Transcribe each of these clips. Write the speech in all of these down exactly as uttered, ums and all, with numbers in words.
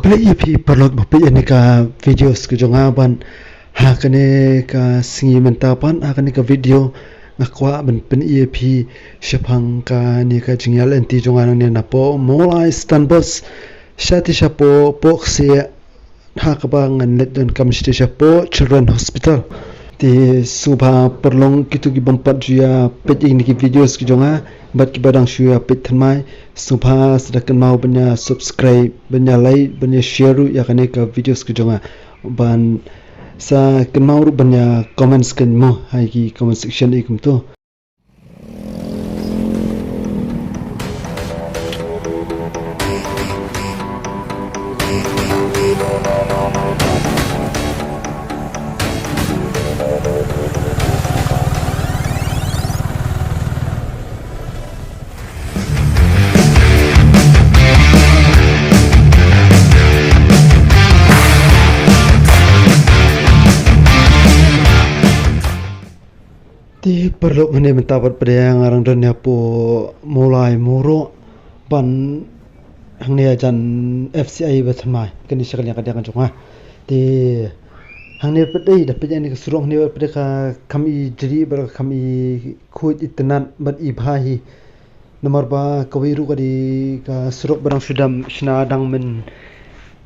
Khublei ïa phi paralok ba peit ïa kane ka videos ka jong nga, ban ha kane ka sngi mynta pat, ha kane ka video nga kwah ban pyni ïa phi shaphang kane ka jingïaid lynti jong nga nangne napoh Mawlai Stand Bus shatei shapoh Pohkseh, ha kaba ngan leit donkam shatei shapoh Children Hospital. Te sngewbha paralok kito ki bym pat ju ïa peit ïa kine ki videos ki jong nga bad kiba dang shu ïa peit thymmai, sngewbha sa da kynmaw ban ïa subscribe, ban ïa like, ban ïa share ruh ïa kane ka videos ki jong nga, ban sa kynmaw ruh ban ïa comments kein mo ha ki comment section ïa kumto. Te paralok, hangne mynta pat pat nga dang don hapoh Mawlai Mawroh, ban hangne hajan F C I ba thymmai, kane sha ka liang ka diang ka jong nga. Te hangne pat dei, da peit ïa kane ka surok hangne pat pat dei ka kham i jri bad ka kham i khuid, i tynnad bad i bha hi. Namar ba kawei ruh ka dei ka surok ba dang shu dam shna dang myn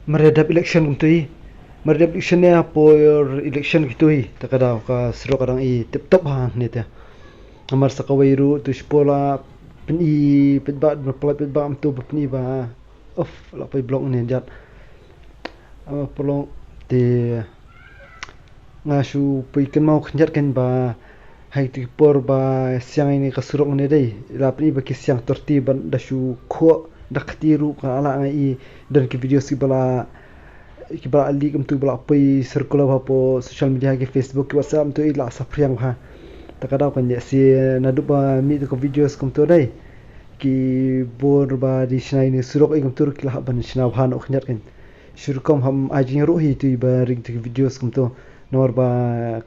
mar ïa dep election kumto hi. Mar ïa dep election ne ha por election kito hi. Ta ka daw ka surok ka dang i tip top hangne te. Namar sa kawei ruh to shipor la pyni paidbah, ba pynlait paidbah kumto ba pyni ba, uff, la poi block ne jat. Ah, paralok, te nga shu poi kynmaw khyndiat kein ba ha kito ki por ba siang ïa kane ka surok ne dei, la pyni ba ki siang thirty ban da shu khoh da kti ruh, ka la nga i don ki videos kiba la, kiba la leak kumto, ba la poi circular bha hapoh social media, ki Facebook, ki WhatsApp kumto, i la saphriang bha. Ta ka daw kan ïa shi naduh ba mih to ka videos kumto dei, ki bor ba dei shna ïa kane surok ïa kumto ruh ki la hap ban shna bha noh khyndiat kein. Shu rukom ham ai jingïaroh hi ïa kito ba ring ïa kito ki videos kumto. Namar ba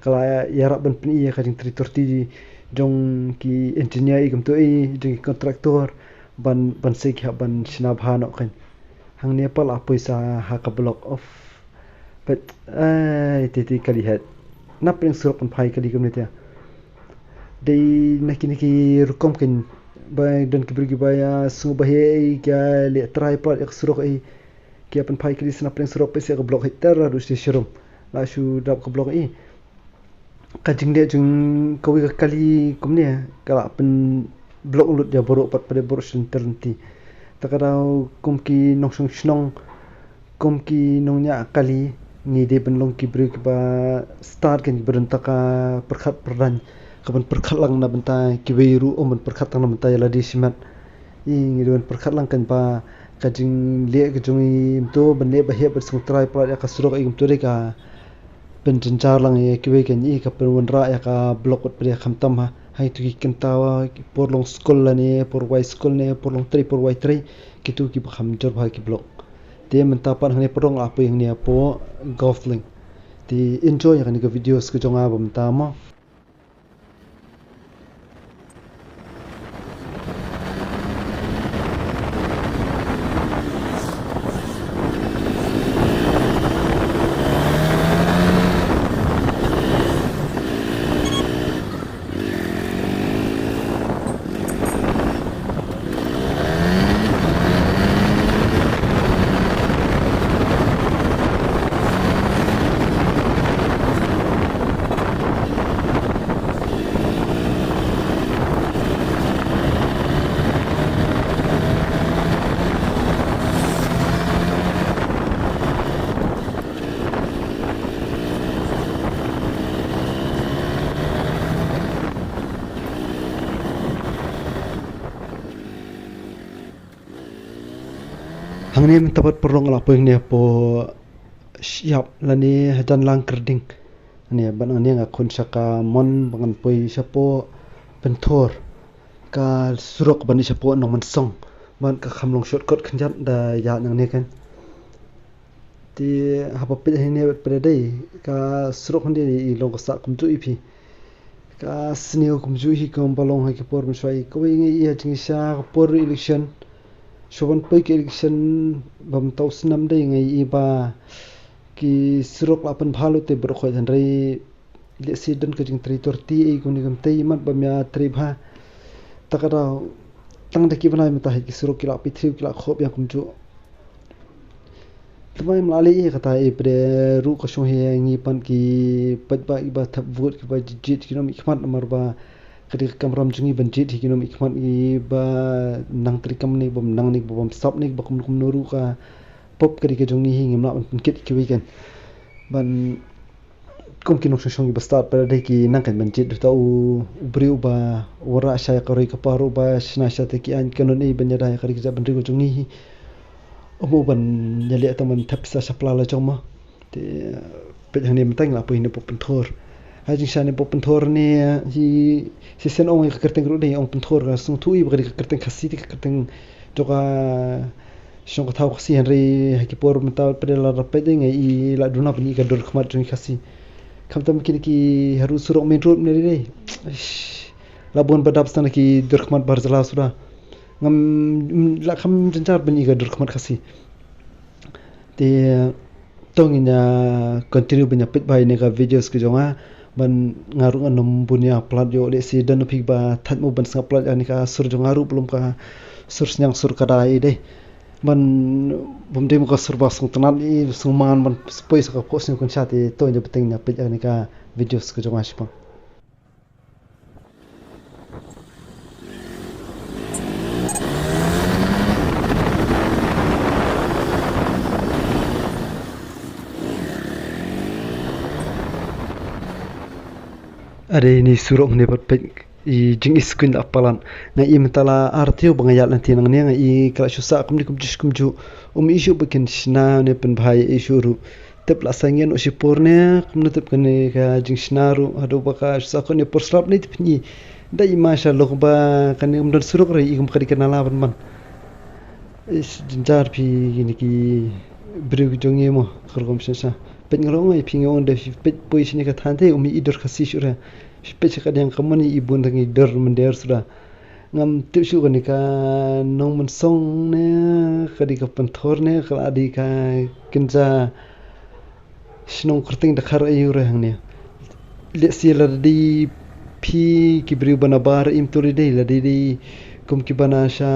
ka la ïarap ban pyni ïa ka jingtrei thirty jong ki engineer ïa kumto, ïa jong ki contractor, ban, ban sa ki hap ban shna bha noh kein. Hangne pat la poi sa ha ka block of, but, ai, te te kali het. Na pdeng surok pynphai kali kumne te. Dei na kine ki rukom kein ba don ki briew kiba ïa sngewbha hi, ki ïa leh trai palat ïa ka surok hi. Ki ïa pynphai kali sa na pdeng surok, peit sa ka block hi, ter haduh sha sharum. La shu dap ka block hi. Ka jingleh jong kawei ka kali kumne ka la pynblock lut ïa baroh pat, pat ïa baroh sha lynter lynti. Ta ka daw kum ki nongshong shnong, kum ki nongñiah kali, ngi dei ban long ki briew kiba stad kein, kiba don tang ka pyrkhat pyrdaiñ, ka ban pyrkhat lang na bynta kiwei ruh, ym ban pyrkhat tang na bynta ïa lade shimet. I ngi dei ban pyrkhat lang kein ba ka jingleh ka jong i kumto ban leh ba heh, ban sngewtrai palat ïa ka surok ïa kumto dei ka pynjynjar lang ïa kiwei kein, i ka pynwanrah ïa ka block wat pdei khamtam ha. Ha kito ki kynta ki por long skul lane por wai skul ne por long trei por wai trei, kito kiba kham jur bha ki block. Te mynta pat hangne paralok la poi hangne hapoh Golf Link. Te enjoy ïa kane ka videos ka jong nga ba mynta mo. Hangne mynta pat paralok nga la poi hangne hapoh Shyiap lane hajan Langkyrding. Hangne bad hangne nga khun sha ka mon ba ngan poi shapoh Pynthor. Ka surok ban i shapoh Nongmynsong, bad ka kham long shortcut khyndiat da ïaid nangne kein. Te haba peit hangne pat pat dei ka surok hangne i long ka sah kumjuh ïa phi. Ka sniew kumjuh hi kumba long ha ki por mynshuwa, kawei ngi ïa jingïasha ka por election. Shuwa ban poi ka election ba mynta u snem dei nga ïohi ba ki surok la pynbha lut te baroh khoit, hynrei lehse don ka jingtrei tor ti ei kumne kumtei, mat ba ym ïa trei bha. Ta ka daw tang da ki bnai mynta hi ki surok ki la pynthiew, ki la khop ïa kumjuh. Tymmen ym lah leh ïa kata, i pde ruh ka shong hi ngi pan ki paidbah iba thep vote kiba jied ki nongmihkhmat, namar ba ka dei ka kamram jong ngi ban jied hi ki nongmihkhmat, iba nang trei kam ne bym nang ne bym sap ne ba kumno kumno ruh ka pop ka dei ka jong ngi hi, ngim lah ban pynkit kiwei kan. Ban kum ki nongshong shong kiba stad pat dei ki nang kan ban jied, uta u briew uba wanrah sha ïa ka roi ka par, uba shna sha te ki aiñ kanon ei ban ïada ïa ka dei ka jaitbynriew ka jong ngi hi. Um u ban ïaleh tang ban thep pisa shapla la jong ma. Te peit hangne mynta ngi la poi hangne Pop Pynthor. Ha jingshisha hangne Pop Pynthor ne hi, shisien ong ïa ka kyrteng ruh dei ong Pynthor, ka sngewthuh i ba ka dei ka kyrteng Khasi te ka kyrteng jong ka shong ka thaw Khasi, hynrei ha ki por mynta pat dei lada peit dei nga i la duna ban i ka dur khmat jong i Khasi. Khamtam kine ki haru surok main road ne dei. Ish, la bun ba dap sdang ki dur khmat bar jylla suda. Ngam, mm, la kham jynjar ban i ka dur khmat Khasi. Te to ngin ïa continue ban ïa peit bha ïa kine ka videos ka jong nga. Ban nga ruh ngan ym bun ïa pynlait ïoh, lehse don phi ba thait mo ban sngap pynlait ïa kane ka sur jong nga ruh, ba lum ka sur sniang sur ka dei dei. Ban bym dei mo ka sur ba sngewtynnat i sngewman ban poi sa ka phohsniew kynsha. Te to ïa bteng ïa peit ïa kane ka videos ka jong nga shipang. Are ine i surok ne pat peit i jingïaskuiñ da palat. Nga i mynta la ar taïew ba nga ïaid lynti nangne, nga i ka la shu sah kumne kumjuh kumjuh. Um i shuh ba kin shna ne pynbha ïa i shuh ruh. Tip la sa ngin u shipor ne kumno tip kane ka jingshna ruh, haduh ba ka shu sah kane por slap ne tip ni. Da i ma sha lok ba kane um don surok re, i kum ka dei ka nala ban man. Ish, jynjar phi kine ki briew ki jong ngi mo, ka rukom sha sha. Peit nga ruh nga i phi nga ong da phi peit poi shane ka thaiñ te um i dur Khasi shuh re. Phi peit sha ka diang ka mon i bun tang i dur mynder suda. Ngam tip shuh kane ka Nongmynsong ne ka dei ka Pynthor ne ka la dei ka kynja shnong kyrteng Dkhar aïu re hangne. Lehse lada dei phi ki briew ba na bar im tu dei, lada dei kum kiba na sha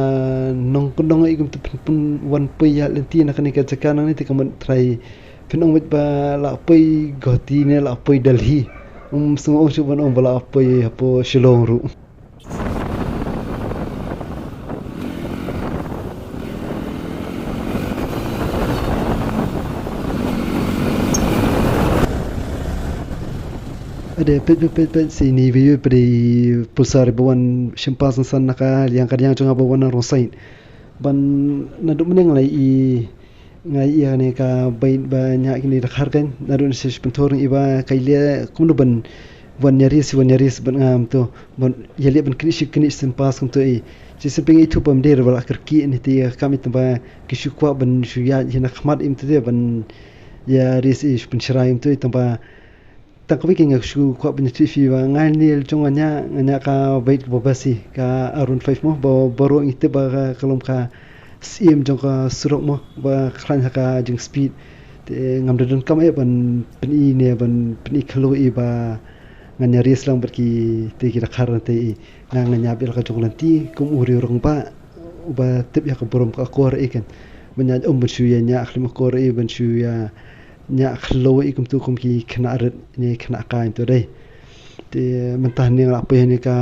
nongkyndong i kum tu phin pynwan poi ïaid lynti na kane ka jaka nangne te ka mut trai phin ong beit ba la poi Guwahati ne la poi Delhi. Um sngew ong shuh ban ong ba la poi hapoh Shillong ruh. Ade, peit, peit, peit, peit, sha ine iwei iwei pat i pulsar ba wan shim pass san na ka liang ka diang jong nga ba wan na wrong side. Ban naduh mynne nga la i Nga ïa kane ka beit ba ñiah kine Dkhar kan, naduh na sha Pynthor i ba ka ïaleh kumno ban wan ñiah race, wan ñiah race bad nga kumto ban ïaleh ban knieh shi knieh shim pass kumto i. Shisien pat nga ithuh ba ym dei re ba la kyrkieh ne te ka kam i tang ba ki shu kwah ban shu ïaid hi na khmat i kumto te ban ïa race i shu pynshrai kumto i tang ba Tang kawei ka nga shu kwah ban ïathuh ïa phi ba nga ne la jong nga ñiah, nga ñiah ka beit kaba basi, ka R one five mo, ba baroh ngi tip ba ka, ka long ka siem jong ka surok mo, ba khlaiñ ha ka jing speed. Te ngam da donkam eh ban pyni ne ban pyni khloo i ba nga ñiah race lang bad ki te ki Dkhar te i. Nga, nga ñiah beit la ka jong lynti kum u riew rangbah uba tip ïa ka burom ka akor i kan. Ban ñiah um ban shu ïa ñiah khlem akor i ban shu ïa ñiah khloo i kumto kum ki khynnah rit ne khynnah kai kumto dei. Te mynta hangne nga la poi hangne ka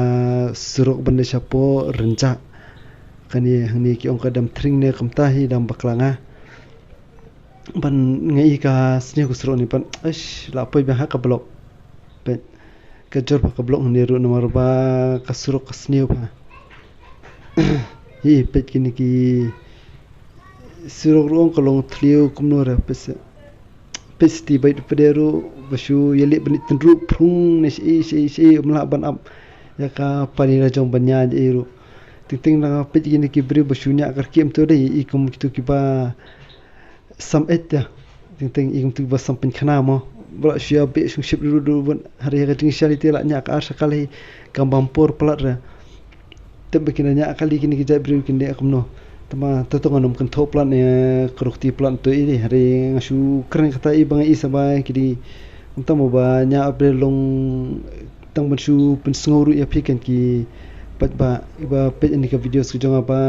surok ban leit shapoh Rynjah. Kane hangne ki ong ka dam tring ne kumta hi dam bakla nga. Ban nga i ka sniew ka surok ne ban, aish, la poi biang ha ka block. Peit. Ka jur bha ka block hangne ruh namar ba ka surok ka sniew bha. Hi peit kine ki surok ruh ong ka long thliew kumno re peit se. Peit siti beit pdeng ruh ba shu ïaleh ban ïatynruh phrung ne shi shi shi um lah ban ap ïa ka pani la jong ban ñiah ïa i ruh. Teng teng na peit kine ki briew ba shu ñiah kyrkieh kumto dei i kum kito kiba sam eit ïa. Teng teng i kum tu ba sam pynkhana mo. Ba la shu ïa beh shongshit ruh ruh ban ha ri ha ka jingshai te la ñiah ka ar sha kali kam bam por palat re. Tip ba kin ñiah kali kine ki jait briew kin dei kumno. Tama, to to ngan ym kynthoh palat ne, kyrkhu palat to i dei, hynrei nga shu kren kata i ba nga i sa ba ki dei. Kumta mo ba ñiah ap dei long tang ban shu pynsngew ruh ïa phi kan ki paidbah, i ba peit ïa kane ka video ka jong nga ba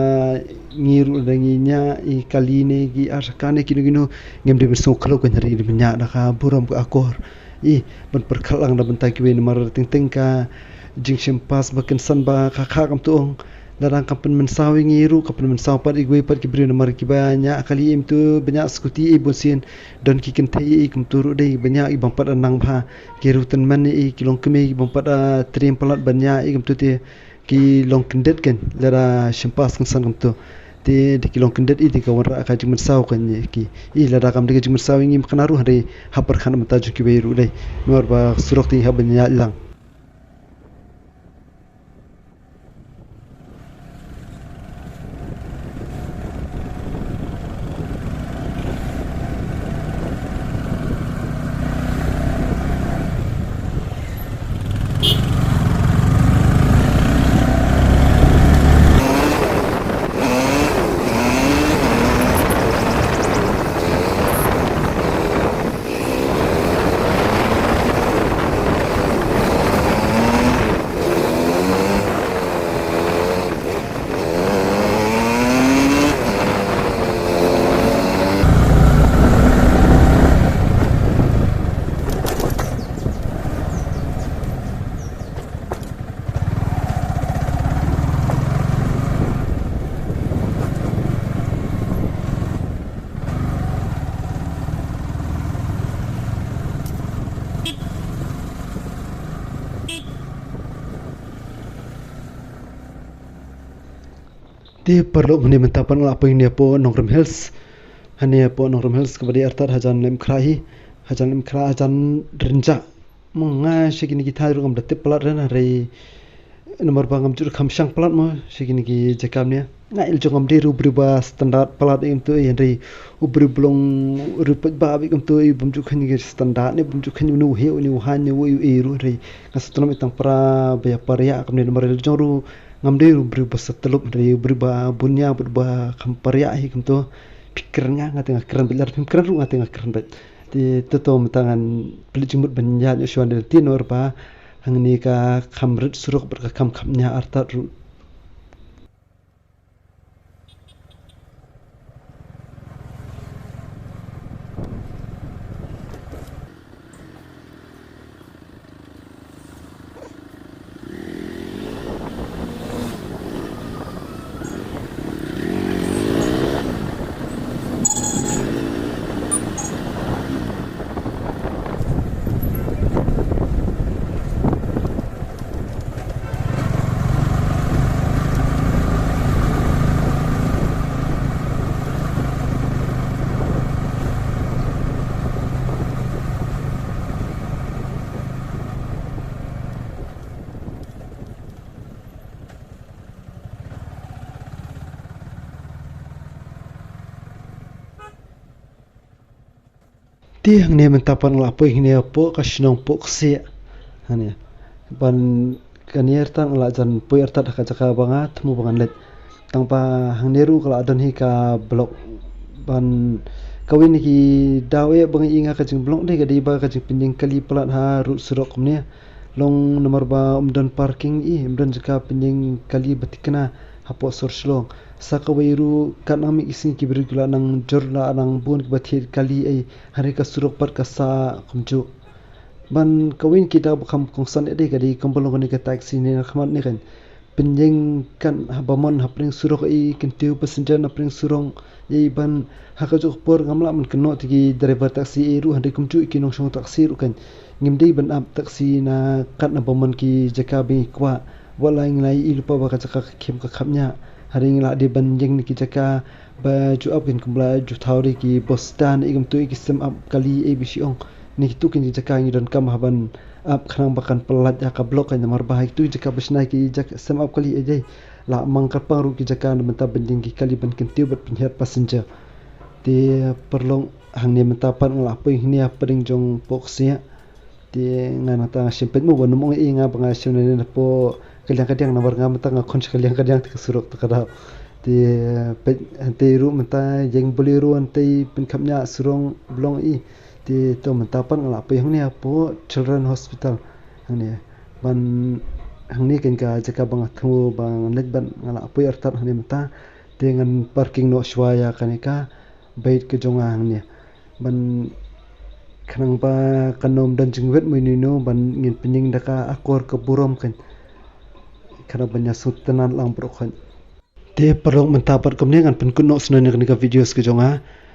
ngi ruh da ngi ñiah i kali ne ki ar sha ka ne kino kino, ngim dei ban sngew khlem kan hynrei ban ñiah da ka burom ka akor. I ban pyrkhat lang da bynta kiwei namar teng teng ka jingshim pass ba kynsan ba ka kha kumto ong. Lada kam pynmynsaw ïa ngi ruh, ka pynmynsaw pat ïa kiwei pat ki briew namar kiba ñiah kali im tu ba ñiah skuti i bun sien, don ki kynthei i kumto ruh dei ba ñiah i bym pat da nang bha, ki ruh tynmen i ki longkmie i bym pat da triem palat ba ñiah i kumto te ki long kyndet kan lada shim pass kynsan kumto. Te da ki long kyndet i te ka wanrah ka jingmynsaw kan ïa ki. I lada kam dei ka jingmynsaw ïa ngi ma kane ruh hynrei ha pyrkhat na bynta jong kiwei ruh dei. Namar ba surok te hap ban ñiah lang. Te paralok, hangne mynta pat nga la poi hangne hapoh Nongrim Hills. Hangne hapoh Nongrim Hills kaba dei artat hajan Laitumkhrah hi. Hajan Laitumkhrah, hajan Rynjah. Mo nga sha kine ki thaiñ ruh ngam da tip palat re hynrei namar ba ngam ju kham shang palat mo sha kine ki jaka mynne. Nga i la jong ngam dei ruh u briew ba standard palat i kumto i hynrei u briew ba long ruh paidbah i kumto i bym ju kheiñ ki standard ne bym ju kheiñ une u heh une u haiñ ne uei uei ruh hynrei nga sngewtynnat i tang para ba ïapar ïa kumne namar i la jong ruh ngam dei ruh u briew ba satluk hynrei u briew ba bun ïa bad ba kham par ïa hi kumto. Phi kren nga, nga te nga kren beit, lada phim kren ruh nga te nga kren beit. Te to to mynta ngan pynleit jingmut ban ïaid noh shuwa da lynti namar ba hangne ka kham rit surok bad ka kham khapngiah artat ruh. Te hangne mynta pat nga la poi hangne hapoh ka shnong Pohksiah. Hangne ban kane artat nga la jan poi artat ha ka jaka ba nga thmu ba ngan leit. Tang ba hangne ruh ka la don hi ka block. Ban kawei na ki daw eh ba nga i nga ka jingblock dei ka dei ba ka jingpynïeng kali palat ha ruh surok kumne. Long namar ba ym don parking i, ym don jaka pynïeng kali ba thikna hapoh sor Shillong. Sa kawei ruh katba nang mih ki sngi ki briew ki la nang jur la nang bun kiba thied kali ei, hynrei ka surok pat ka sah kumjuh. Ban kawei na ki daw ba kham kongsan eh dei ka dei kumba long kane ka taxi ne na khmat ne kan pynïeng kan haba mon hapdeng surok ei, kyntiew passenger na pdeng surok ei, ban ha kajuh ka por ngam lah ban kynnoh te ki driver taxi ei ruh hynrei kumjuh ki nongshong taxi ruh kan ngim dei ban ap taxi na katba mon ki jaka ba ngi kwah. Wat la ngi la ïohi lypa ba ka jaka ka khim ka khapngiah, hynrei ngi la dei ban ïeng na ki jaka ba ju ap kan kumba la ju thaw dei ki bus stand ei kumto ei, ki sem ap kali ei ba shi ong. Na kito ki jaka ngi donkam ha ban ap khnang ba kan pyllait ïa ka block kan namar ba ha kito ki jaka ba shna ki jaka sem ap kali ei dei la mang kyrpang ruh ki jaka na bynta ban ïeng ki kali ban kyntiew bad pynhiar passenger. Te paralok, hangne mynta pat nga la poi hangne hapdeng jong Pohksiah. Te nga nangta nga shim peit mo ba nym ong ei nga ba nga shim nangne napoh ka liang ka diang namar nga mynta nga khun sha ka liang ka diang te ka surok te ka daw. Te peit hangtei ruh mynta ïeng Bolero hangtei pynkhapngiah surong blong i. Te to mynta pat nga la poi hangne hapoh Children Hospital hangne. Ban hangne kane ka jaka ba nga thmu ba ngan leit ban nga la poi artat hangne mynta. Te ngan parking noh shuwa ïa kane ka bike ka jong nga hangne. Ban khnang ba kan ym don jingwit mo ino ino ban ngin pynïeng da ka akor ka burom kan. Khnang ban ïa sngewtynnat lang baroh khoit. Te paralok mynta pat kumne ngan pynkut noh shuwa ïa kane ka videos ka jong nga.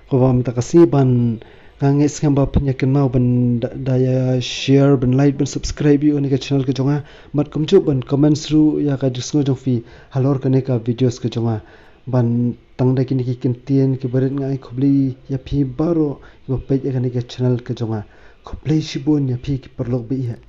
Kumba mynta ka sngi ban nga ngeit skhem ba phin ïa kynmaw ban da, da ïa share, ban like, ban subscribe ïa kane ka channel ka jong nga. Bad kumjuh ban comment ruh ïa ka jingsngew jong phi halor kane ka videos ka jong nga. Ban tang da kine ki kyntien kiba rit nga ai khublei ïa phi baroh kiba peit ïa kane ka channel ka jong nga. Khublei shibun ïa phi ki paralok ba ïeit.